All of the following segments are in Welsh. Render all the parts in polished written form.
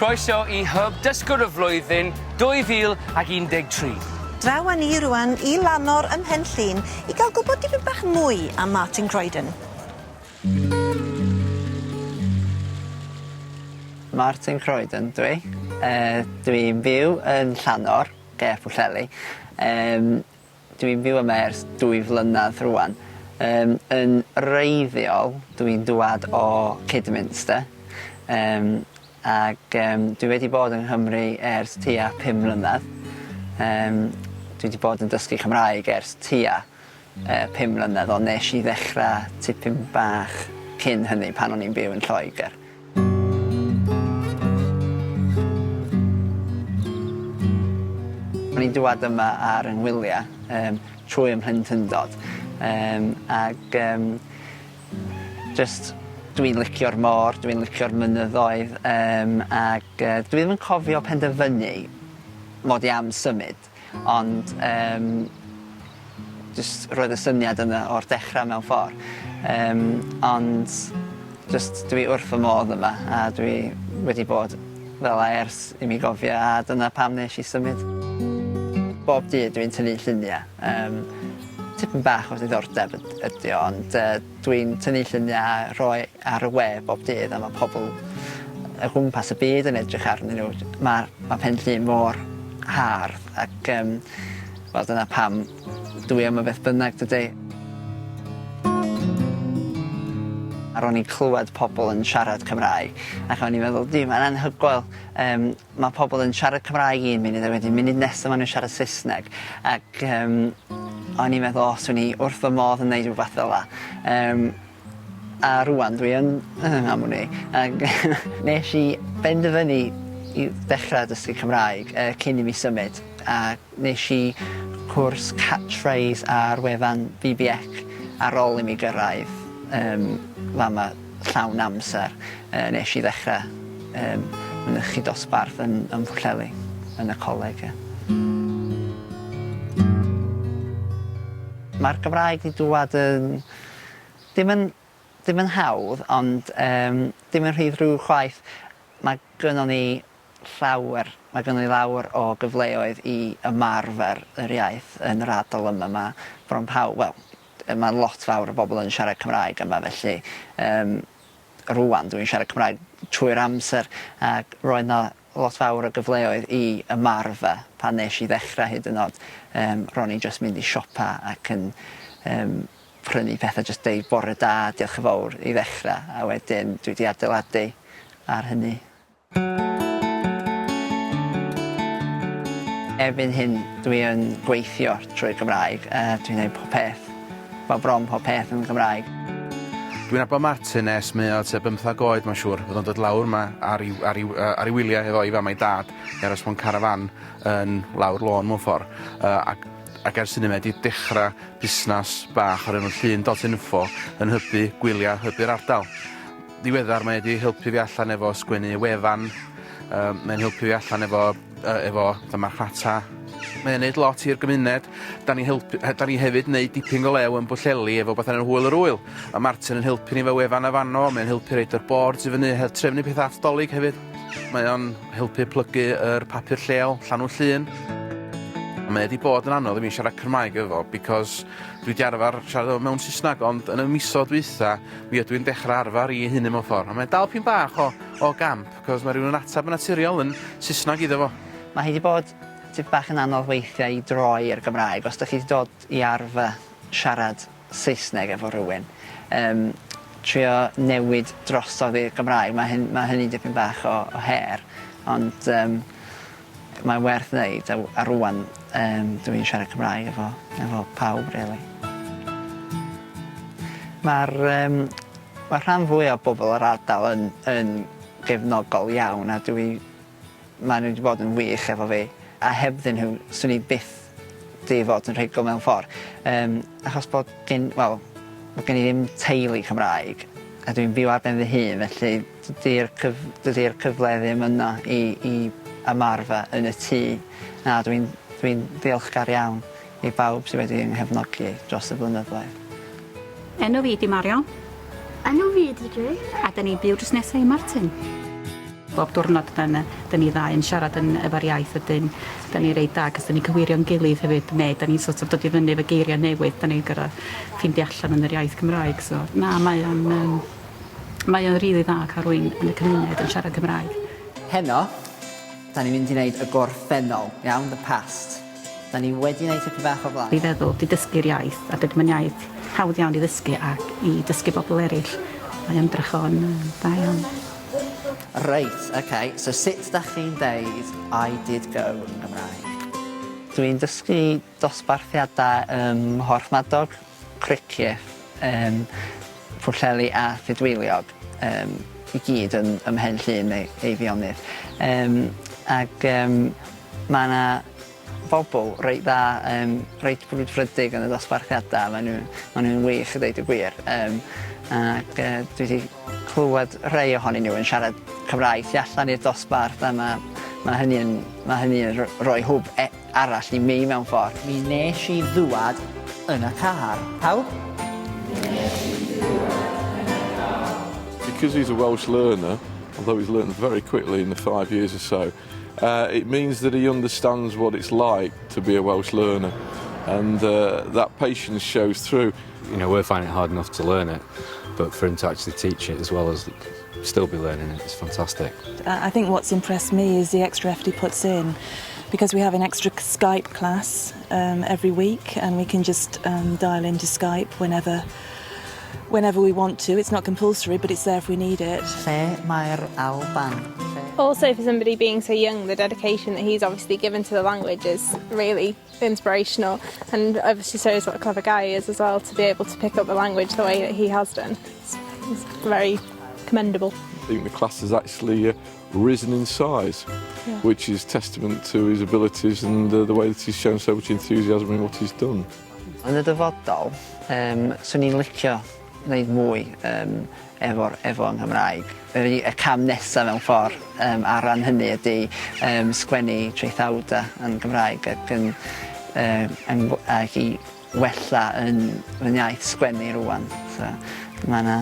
Croeso i Hyb Dysgwr y Flwyddyn 2013. Draw â ni rŵan i Lanor ym Mhen Llŷn i gael gwybod dipyn bach mwy am Martin Croydon. Martin Croydon dw i. Yy dwi'n byw yn Llanor, ger Pwllheli. Yym Dwi'n byw yma ers dwy flynadd rŵan. Yym yn wreiddiol dwi'n dŵad o Kidderminster yym ag yym dwi wedi bod yng Nghymru ers tua pum mlynadd. Yym dwi 'di bod yn dysgu Cymraeg ers tua yy pum mlynedd ond nesh i ddechra tipyn bach cyn hynny pan o'n i'n byw yn Lloegr. O'n i'n dŵad yma ar 'yng ngwylia yym trwy 'ym mhlentyndod yym ag yym jyst dwi'n licio'r môr dwi'n licio'r mynyddoedd yym ag yy dwi ddim yn cofio penderfynu mod i am symud Ond yym jyst roedd y syniad yna o'r dechra mewn ffor. Yym ond jyst dwi wrth fy modd yma a dwi wedi bod fel 'a ers i mi gofio a dyna pam nesh i symud. Bob dydd dwi'n tynnu llunia' yym tipyn bach o ddiddordeb yd- ydi o ond yy dwi'n tynnu llunia' a rhoi ar y we bob dydd a ma' pobl o gwmpas y byd yn edrych arnyn nhw. Ma' ma' Pen Llŷn mor hardd ac yym wel dyna pam dwi yma beth bynnag dydi? A ro'n i'n clywed pobl yn siarad Cymraeg ac o'n i'n meddwl duw mae'n anhygoel yym ma' pobl yn siarad Cymraeg un munud a wedyn munud nesa ma' nw'n siarad Saesneg ac yym o'n i'n meddwl o swn i wrth fy modd yn neud rwbath fel 'a. Yym. A rŵan dwi yn am wn i ag nesh i benderfynu i ddechra dysgu Cymraeg yy cyn i mi symud a nesh i cwrs catchphrase ar wefan Bee Bee Ec ar ôl i mi gyrraedd yym fama llawn amser yy nesh i ddechra yym mynychu dosbarth yn ym Mhwllheli yn y coleg ie. Ma'r Gymraeg 'di dŵad yn Dim yn dim yn hawdd ond yym dim yn rhy ddrwg chwaith. Mae gynnon ni llawer mae gynnon ni lawer o gyfleoedd i ymarfer yr iaith yn yr ardal yma. Ma' bron pawb wel yy ma' lot fawr o bobl yn siarad Cymraeg yma felly yym rŵan dwi'n siarad Cymraeg trwy'r amser ac roedd 'na lot fawr o gyfleoedd i ymarfer pan nesh i ddechra hyd yn o'd yym ro'n i jyst mynd i siopa ac yn yym prynu petha jyst deud bore da diolch yn fowr i ddechra a wedyn dwi 'di adeiladu ar hynny. Erbyn hyn dwi yn gweithio trwy'r Gymraeg yy dwi'n neud pob peth wel bron pob peth yn Gymraeg. Dwi'n nabod Martin ers mae o tua bymthag oed ma'n siŵr. O'dd o'n dod lawr 'ma ar 'i ar 'i yy ar 'i wylia hefo'i fam a'i dad i aros mewn carafan yn lawr lôn mewn ffor yy ac ac ers hynny mae 'di dechra busnas bach o'r enw Llŷn dot info yn hybu gwylia hybu'r ardal. Ddiweddar mae 'di helpu fi allan efo sgwennu wefan yym mae'n helpu fi allan efo yy efo 'tha marchnata. Mae o'n neud lot i'r gymuned. 'Dan ni helpu he- 'dan ni hefyd neud dipyn go lew yn Bwllheli efo wbath o'r enw Hwyl yr Wyl. Ma' Martin yn helpu ni efo wefan a fano, mae'n helpu roid yr boards i fyny, he- trefnu petha at 'Dolig hefyd. Mae o'n helpu plygu yr papur lleol, Llanw Llŷn. Mae 'di bod yn anodd i mi siarad Cymraeg efo because dwi 'di arfar siarad efo mewn Sysnag ond yn y misodd dwytha mi ydw i'n dechra arfar i hynny mewn ffor. A mae'n dal pyn bach o o gamp 'cos ma' rywun yn atab yn naturiol yn Sysnag iddo fo. Mae hi 'di bod tipyn bach yn anodd weithiau i droi i'r Gymraeg os 'dach chi 'di dod i arfer siarad Saesneg efo rhywun yym trio newid drosodd i'r Gymraeg ma' hyn ma' hynny dipyn bach o o her ond yym mae'n werth neud a w- a rŵan yym dwi'n siarad Cymraeg efo efo pawb rili. Ma'r yym ma' rhan fwya o bobol yr ardal yn yn gefnogol iawn a dwi Ma' n'w 'di bod yn wych efo fi a hebddyn nhw swn i byth 'di fod yn rhugl mewn ffor yym achos bod gin wel bo' gen i ddim teulu Cymraeg a dwi'n byw ar ben fy hun felly dydi'r cyf- dydi'r cyfle ddim yna i i ymarfer yn y tŷ na dwi'n dwi'n ddiolchgar iawn i bawb sy wedi 'y nghefnogi dros y blynyddoedd. Enw fi 'di Marion. Enw fi 'di Jay. A 'dan ni'n byw drws nesa i Martin. Bob diwrnod 'dan 'dan ni ddau yn siarad yn efo'r iaith wedyn 'dan ni reit da 'c'os 'dan ni'n cywirio'n gilydd hefyd ne' 'dan ni'n sort of dod i fyny efo geiria' newydd 'dan ni'n gor'o' ffeindio allan yn yr iaith Cymraeg so na mae o'n yym mae o'n rili dda ca'l rywun yn y cymuned yn siarad Cymraeg. Heno, 'dan ni'n mynd i neud y gorffennol, iawn? The past. 'Dan ni wedi neud tipyn bach o flaen. I feddwl 'di dysgu'r iaith a dydy mae'n iaith hawdd iawn i ddysgu ac i dysgu bobl eryll mae ymdrech o'n yy dda iawn. Reit, ok, so sut 'dach chi'n deud I did go yn Gymraeg? Dwi'n dysgu dosbarthiada ym Mhorthmadog, Cricieth, yym Pwllheli a Thudweiliog yym i gyd yn ym Mhen Llŷn neu Eifionydd. Yym ag yym ma' 'na bobl reit dda yym reit brwdfrydig yn y dosbarthiada ma' n'w ma' nw'n wych i ddeud y gwir yym ag yy dwi 'di clywed rhei ohonyn n'w yn siarad Cymraeg tu allan i'r dosbarth a ma' ma' hynny yn ma' hynny yn ro- roi hwb e- arall i mi mewn ffor. Mi nesh i ddŵad yn y car. Pawb? Because he's a Welsh learner, although he's learned very quickly in the five years or so, Uh, it means that he understands what it's like to be a Welsh learner and uh, that patience shows through. You know, we're finding it hard enough to learn it, but for him to actually teach it as well as still be learning it is fantastic. I think what's impressed me is the extra effort he puts in because we have an extra Skype class um, every week and we can just um, dial into Skype whenever whenever we want to. It's not compulsory, but it's there if we need it. Lle mae'r Alban? Also for somebody being so young, the dedication that he's obviously given to the language is really inspirational and obviously shows what a clever guy he is as well to be able to pick up the language the way that he has done. It's, it's very commendable. I think the class has actually uh, risen in size, yeah. which is testament to his abilities and uh, the way that he's shown so much enthusiasm in what he's done. Yn y dyfodol, yym, swn i'n licio wneud mwy yym efo'r efo Nghymraeg. Yr u- y cam nesa mewn ffor yym ar ran hynny ydi yym sgwennu traethawda yn Gymraeg ac yn yym yn w- ag i wella yn fy iaith sgwennu rŵan so ma' 'na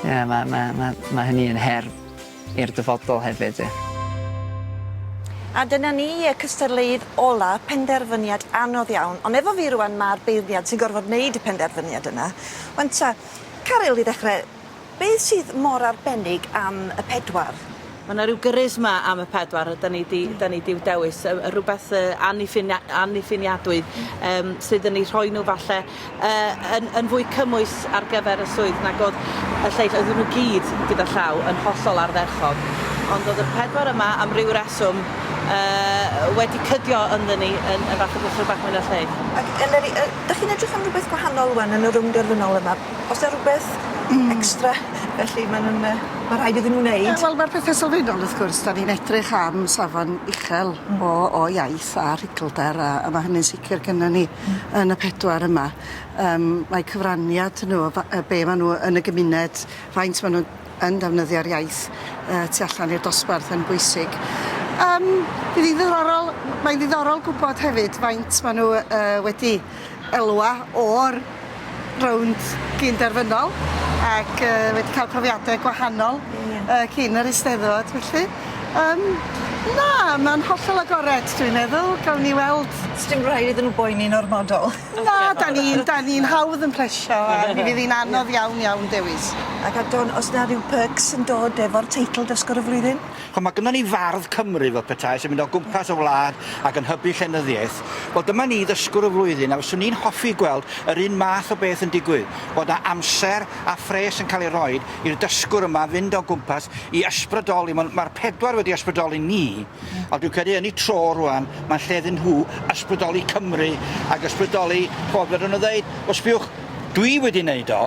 ie ma' ma' ma' ma' hynny yn her i'r dyfodol hefyd ie. A dyna ni, y cystadleuydd ola, penderfyniad anodd iawn, ond efo fi rŵan ma'r beirniad sy'n gorfod neud y penderfyniad yna. 'Wan ta, Caryl i ddechre, beth sydd mor arbennig am y pedwar? Ma' 'na ryw gyrisma am y pedwar a 'dan ni 'di 'dan ni 'di'w dewis yy yy rwbeth yy anniffini- anniffiniadwy yym sydd yn eu rhoi nhw falle yy yn yn fwy cymwys ar gyfer y swydd nag o'dd y lleill oedden nhw gyd gyda llaw yn hollol ardderchog ond o'dd y pedwar yma am ryw reswm yy wedi cydio ynddyn ni yn yn falle bod chydig bach mwy na'r lleill. Ac Eleri yy 'dych chi'n edrych am rwbeth gwahanol ŵan yn y rownd derfynol yma? O's 'na rwbeth extra felly ma' nw'n yy ma' rhaid iddyn nw wneud? Wel ma'r pethe sylfaenol wrth gwrs 'dan ni'n edrych am safon uchel o o iaith a rhuglder a a ma' hynny'n sicir gynnon ni yn y pedwar yma. Yym mae cyfraniad nhw o fa- yy be' ma' nw yn y gymuned, faint ma' nw'n yn defnyddio'r iaith yy tu allan i'r dosbarth yn bwysig. Yym fydd 'i'n ddiddorol mae'n ddiddorol gwbod hefyd faint ma' nw yy wedi elwa o'r rownd gyn-derfynol ac yy wedi ca'l profiade gwahanol yy cyn yr Eisteddfod felly. Yym na ma'n hollol agored dwi'n meddwl gawn ni weld. Sdim rhaid iddyn nhw boeni'n ormodol. Na 'dan ni'n 'dan ni'n hawdd yn plesio a mi fydd 'i'n anodd iawn iawn dewis. Ac a Don o's 'na ryw perks yn dod efo'r teitl Dysgwr y Flwyddyn? Ch'mo' ma' gynnon ni fardd Cymru fel petai sy'n mynd o gwmpas y wlad ac yn hybu llenyddiaeth. Wel dyma ni ddysgwr y flwyddyn a fyswn i'n hoffi gweld yr un math o beth yn digwydd, bod 'na amser a phres yn cael ei roid i'r dysgwr yma fynd o gwmpas i ysbrydoli, ma' ma'r pedwar wedi ysbrydoli ni, ond dwi'n credu yn 'u tro rŵan mae'n lle iddyn nhw ysbrydoli Cymru ac ysbrydoli pobl fedrwn nhw ddeud, wel sbiwch, dwi wedi neud o,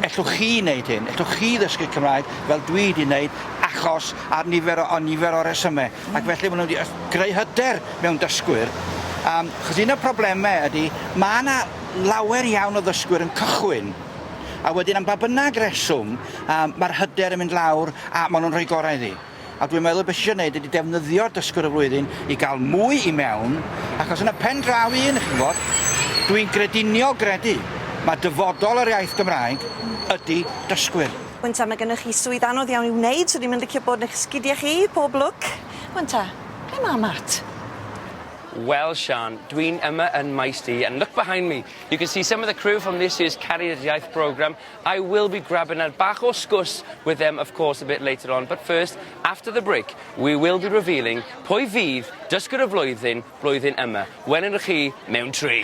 Ellwch chi wneud hyn, ellwch chi ddysgu Cymraeg fel dwi 'di wneud achos ar nifer o, o nifer o resymau. Ac felly maen nhw wedi greu hyder mewn dysgwyr. Um, achos un o'r problemau ydy, mae yna lawer iawn o ddysgwyr yn cychwyn, a wedyn am ba bynnag reswm, um, mae'r hyder yn mynd lawr a maen nhw'n rhoi gorau iddi. A dwi'n meddwl beth sy'n gwneud ydy defnyddio'r dysgwr y flwyddyn i gael mwy i mewn, achos yn y pen draw un, chi'n gwybod, dwi'n grediniol gredu Mae dyfodol yr iaith Gymraeg ydy dysgwyr. Wan ta, mae gennych chi swydd anodd iawn i'w wneud, so dwi'm yn licio bod yn eich sgidia chi, pob lwc. Wan ta, ble ma' Matt? Wel, Sian, dwi'n yma yn Maes D, and look behind me. You can see some of the crew from this year's Cariad Iaith programme. I will be grabbing a bach o sgwrs with them, of course, a bit later on. But first, after the break, we will be revealing pwy fydd dysgwr y flwyddyn, blwyddyn yma. Welwn chi mewn tri.